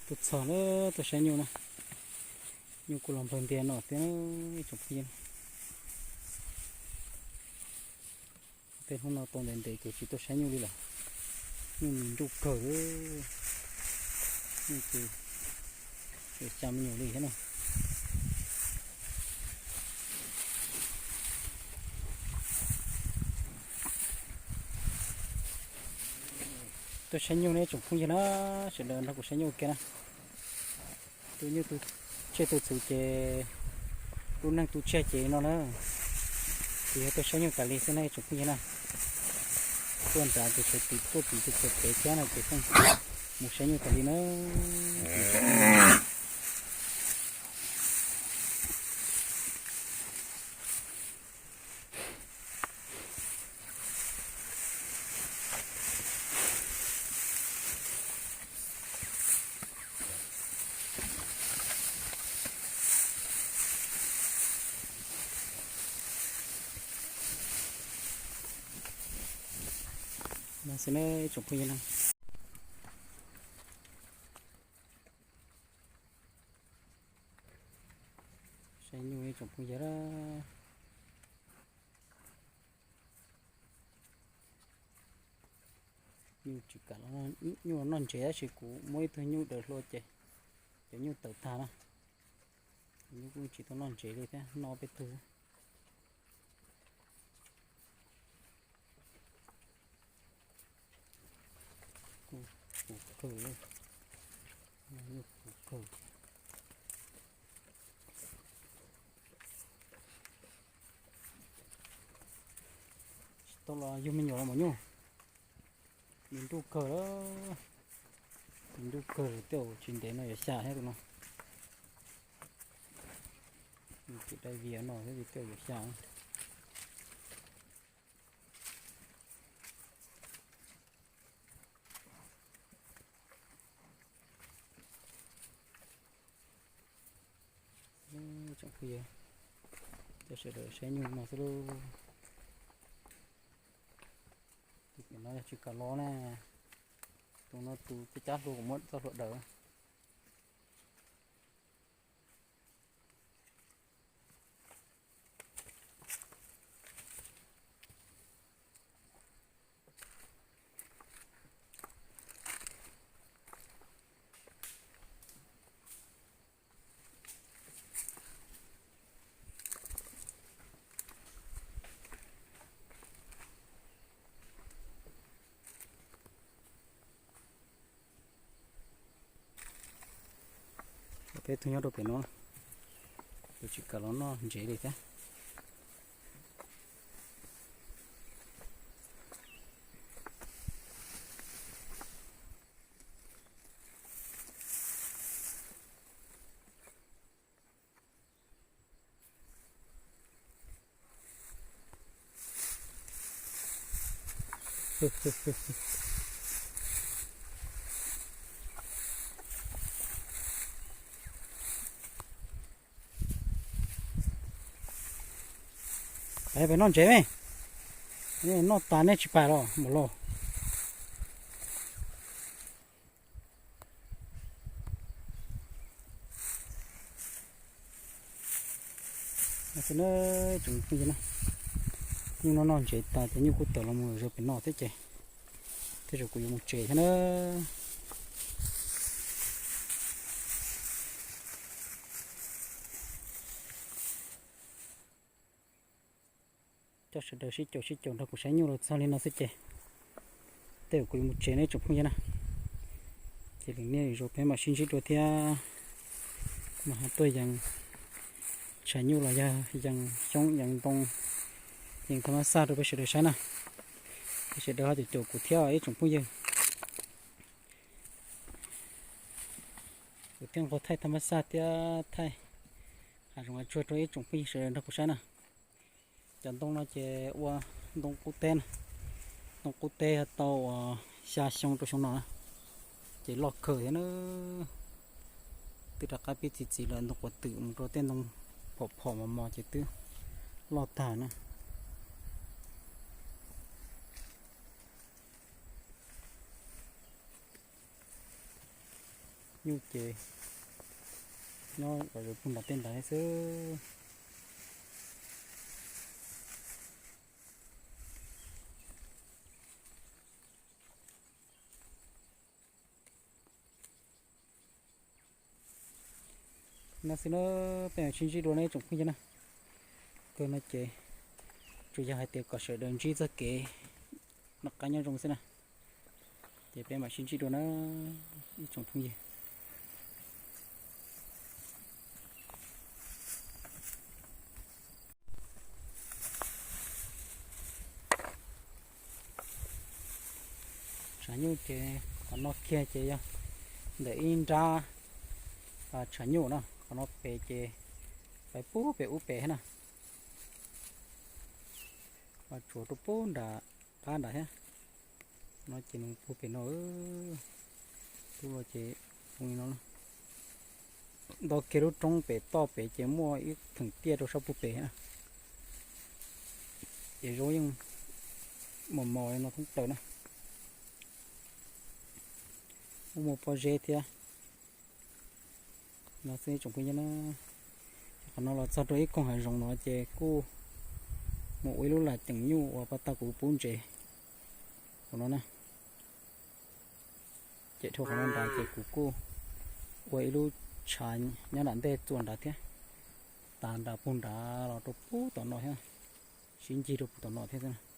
Tuaj txog na, tuaj saib nyuj na. Nyuj kuj los nplawg ntias no thiab ib tsoom phooj ywg. Tej hnub no tau ntev ntev ces tsis tuaj saib nyuj li lawm. Nyuj nws nruj kawg, nyuj ces xya me nyuam li thiab na. Tuaj saib nyuj ne tsoom phooj ywg na, sawv daws nrog kuv saib nyuj kiag na. Tu nyuj tu tsiaj tu txhuv ces lub neej tu tsiaj ces no na, ces yog tuaj saib nyuj tas li xwb na tsoom phooj ywg na. Tuaj nrad ces sawv tim tuaj tim tus txawv pem thiab no ces pheej mus saib nyuj tas li na. No xwb na ib tsoom phooj ywg na. Saib nyuj ib tsoom phooj ywg na. Nyuj tsis kam, nyuj noj ntsev tab sis kuv muab ib tug nyuj daws hlua ces cov nyuj tawm tag na. Nyuj kuj tsis tau noj ntsev li thiab, noj peb tug. Kuv kawg, kuv kawg. Tsis tau los yug me nyuam los mas nyuj, nws nruj kawg, nws nruj kawg tej zaum tsis ntev no yuav xya thiab tus no. Nws tsis dai vias no thiab tej zaum yuav xya. Tsoom phooj ywg, coj sawv daws saib nyuj no xwb lauj. Tus pem no yog tsis kam los na, tus no tus cab cab hlua kuv muab txoj hlua daws. Peb tug nyob rau pem no, tus tsis kam los noj ntsev li thiab. Peb noj ntsev me, noj tas nej tsis pam los mus los. Nyuj no noj ntsev tas ces nyuj kuj tawm los mus zaum pem no thiab ces tej zaum kuv yuav mus tsev thiab na. Coj sawv daws sib caum sib caum nrog kuv saib nyuj los txog li no xwb ces tej zaum kuv yuav mus tsev na tsoom phooj ywg na. Ces lwm niaj lwm zaus peb mam sib ntsib dua thiab, mas ho tuaj yees tshav nyuj los yog yees xyoob yees ntoo, yees thaj mab xaj rau peb sawv daws saib na. Peb sawv daws ho caum caum kuv thiab ib tsoom phooj ywg. Kuv thiaj nqua thaij thaj mab xaj thiab thaij hav zoov hav tsuag rau ib tsoom phooj ywg sawv daws nrog kuv saib na. Cov ntoo no ces ua ntoo qub teb na, ntoo qub teb tau uas xya xyoo rau xyoo no na, ces loj kawg thiab na. Twb rov qab pib txi txiv lawm, ntoo quav twm mus rau tej ntoo phom phom mos mos ces twb loj tag na. Nyuj ces nyob puag nram tej nrad xwb. No xwb na, peb mam sib ntsib dua na ib tsoom phooj ywg na. Kawg no ces tsuas yog hais tias kom sawv daws ntsib txoj kev noj qab nyob zoo xwb na. Ces peb mam sib ntsib dua na ib tsoom phooj ywg. Tshav nyuj ces qhov no kiag ces yog ntawm ib nrab tshav nyuj no, qhov no pem ces pais pub pem ub pem thiab na. Tsuav rau pub nram qab nram thiab. No ces nws puag pem no, pub los ces zoo li no. Nto kiag lub roob pem toj pem ces muaj ib theem tiaj rau sab puag pem thiab. Ces zaub yeej mos mos li no thoob plaws na. Muaj muaj pob zeb thiab. No xwb tsoom phooj ywg na, qhov no los txog rau ib koog hav zoov no ces kuj mus ua ib lub lam ceem nyuj uas pas tag kuv pub ntses hauv no na. Ces dhau qhov no nrad ces kuv kuj ua ib lub tshav nyob nram ntej txuas nrad thiab, tas nram puag nrad los rau puag tom no thiab, sib ncig rau puag tom no thiab xwb.